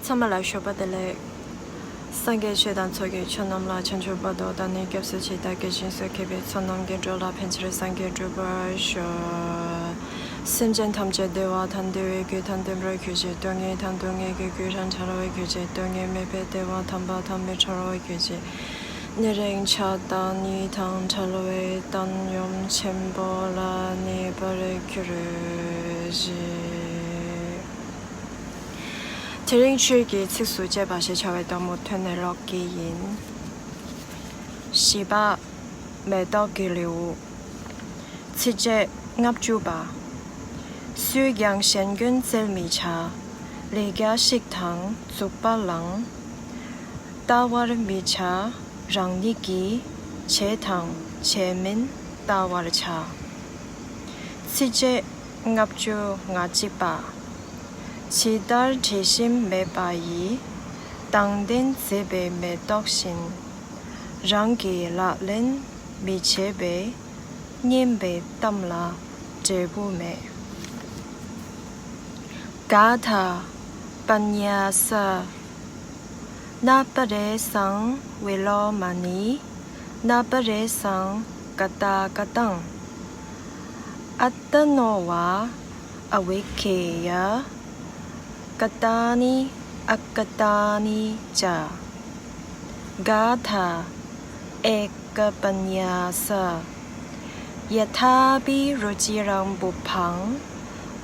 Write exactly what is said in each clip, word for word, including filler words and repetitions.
ཚང་མ་ལ་ཞོགས་པ་བདེ་ལེགས། སངས་རྒྱས་ཆོས་དང་ཚོགས་ཀྱི་མཆོག་རྣམས་ལ། བྱང་ཆུབ་བར་དུ་བདག་ནི་སྐྱབས་སུ་མཆི། བདག་གིས་སྦྱིན་སོགས་བགྱིས་པའི་ཚོགས་རྣམས་ཀྱིས། འགྲོ་ལ་ཕན་ཕྱིར་སངས་རྒྱས་འགྲུབ་པར་ཤོག། སེམས་ཅན་ཐམས་ཅད་བདེ་བ་དང་བདེ་བའི་རྒྱུ་དང་ལྡན་པར་གྱུར་ཅིག། སྡུག་བསྔལ་དང་སྡུག་བསྔལ་གྱི་རྒྱུ་རྣམས་བྲལ་བར་གྱུར་ཅིག། སྡུག་བསྔལ་མེད་པའི་བདེ་བ་དམ་པ་དང་མི་འབྲལ་བར་གྱུར་ཅིག། ཉེ་རིང་ཆགས་སྡང་གཉིས་དང་བྲལ་བའི་བཏང་སྙོམས་ཆེན་པོ་ལ་གནས་པར་གྱུར་ཅིག། དེ་རིང་ཆོས་ཀྱི་ཚིགས་སུ་བཅད་པ་ཞེས་བྱ་བའི་གཏམ་མུ་ཐོན་ནས་ཀློག་གི་ཡིན། བཞི་པ། མེ་ཏོག་གི་ལེའུ། ཚིགས་བཅད་ལྔ་བཅུ་པ། སུས་ཀྱང་གཞན་སྐྱོན་བཙལ་མི་བྱ། ལས་རྒྱ་ཞིག་དང་རྫུགས་པ་ལང་། ལྟ་བར་མི་བྱ་རང་ཉིད་ཀྱིས། བྱས་དང་བྱས་མིན་བལྟ་བར་བྱ། ཚིགས་བཅད་ལྔ་བཅུ་ང་གཅིག་པ། ཇི་ལྟར་དྲི་ཞིམ་མེད་པ་ཡི། དང་ལྡན་མཛེས་པའི་མེ་ཏོག་བཞིན། རང་གིས་ལག་ལེན་མི་བྱེད་པའི། སྙན་པའི་གཏམ་ལ་འབྲས་བུ་མེད། ག་ཐཱ་པཉྱཱ་སཱ། ན་པ་རེ་སཾ་བི་ལོ་མ་ནི། ན་པ་རེ་སཾ་ཀ་ཏཱ་ཀ་ཏཾ། ཨ་ཏ་ནོ་ཝ་ཨ་བི་ཀྱེ་ཡ། ཀ་ཏཱ་ནི་ཨ་ཀ་ཏཱ་ནི་ཅ། ག་ཐཱ་ཨེ་ཀ་པཉྱཱ་སཱ། ཡ་ཐཱ་པི་རུ་ཅི་རཾ་བུ་ཕཾ།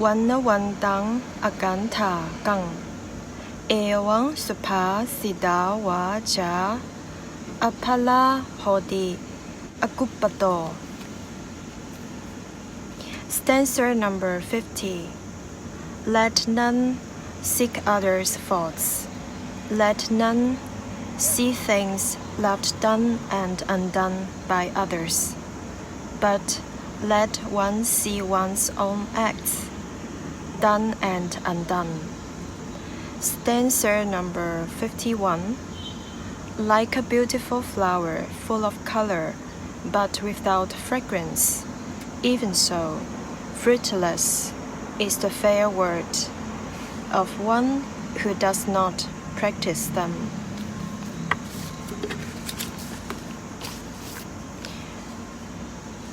ཝ་ཎ་ཝན་ཏཾ་ཨ་ཀཱ་ཐཱ་ཀཾ། ཨེ་ཝཾ་སུ་བྷཱ་སི་ཏཱ་ཝ་ཙཱ། ཨ་ཕ་ལ་ཧོ་ཏི་ཨ་ཀུ་པ་ཏོ། Stanza number fifty. Let none seek others' faults. Let none see things left done and undone by others. But let one see one's own acts, done and undone. Stanza number fifty-one. Like a beautiful flower full of color, but without fragrance, even so fruitless is the fair word of one who does not practice them.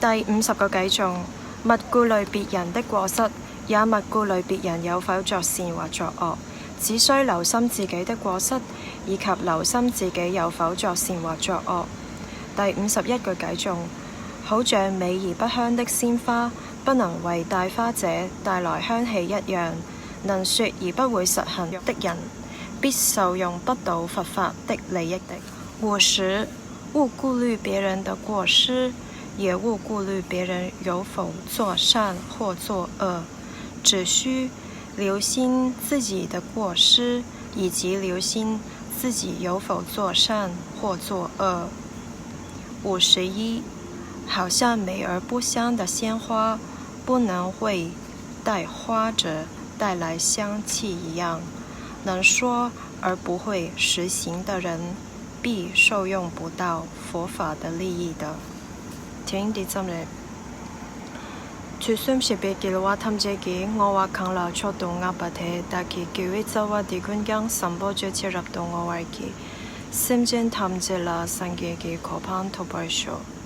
第五十個偈頌：勿顧慮別人的過失，也勿顧慮別人有否作善或作惡，只需留心自己的過失，以及留心自己有否作善或作惡。第五十一句偈頌：好像美而不香的鮮花，不能為戴花者帶來香氣一樣，能說而不會實行的人，必受用不到佛法的利益的。五十，勿顧慮別人的過失，也勿顧慮別人有否作善或作惡，只需留心自己的過失，以及留心自己有否作善或作惡。五十一，好像美而不香的鲜花，不能为戴花者带来香气一样，能说而不会实行的人，必受用不到佛法的利益的。དེ་རིང་འདི་ཙམ་རེད། དུས་གསུམ་གཤེགས་པའི་རྒྱལ་བ་ཐམས་ཅད་ཀྱིས་བསྔོ་བ་གང་ལ་མཆོག་ཏུ་བསྔགས་པ་དེས། བདག་གི་དགེ་བའི་རྩ་བ་འདི་ཀུན་ཀྱང་བཟང་པོ་སྤྱོད་ཕྱིར་རབ་ཏུ་བསྔོ་བར་བགྱི། སེམས་ཅན་ཐམས་ཅད་ལ་སངས་རྒྱས་ཀྱི་གོ་འཕང་ཐོབ་པར་ཤོག།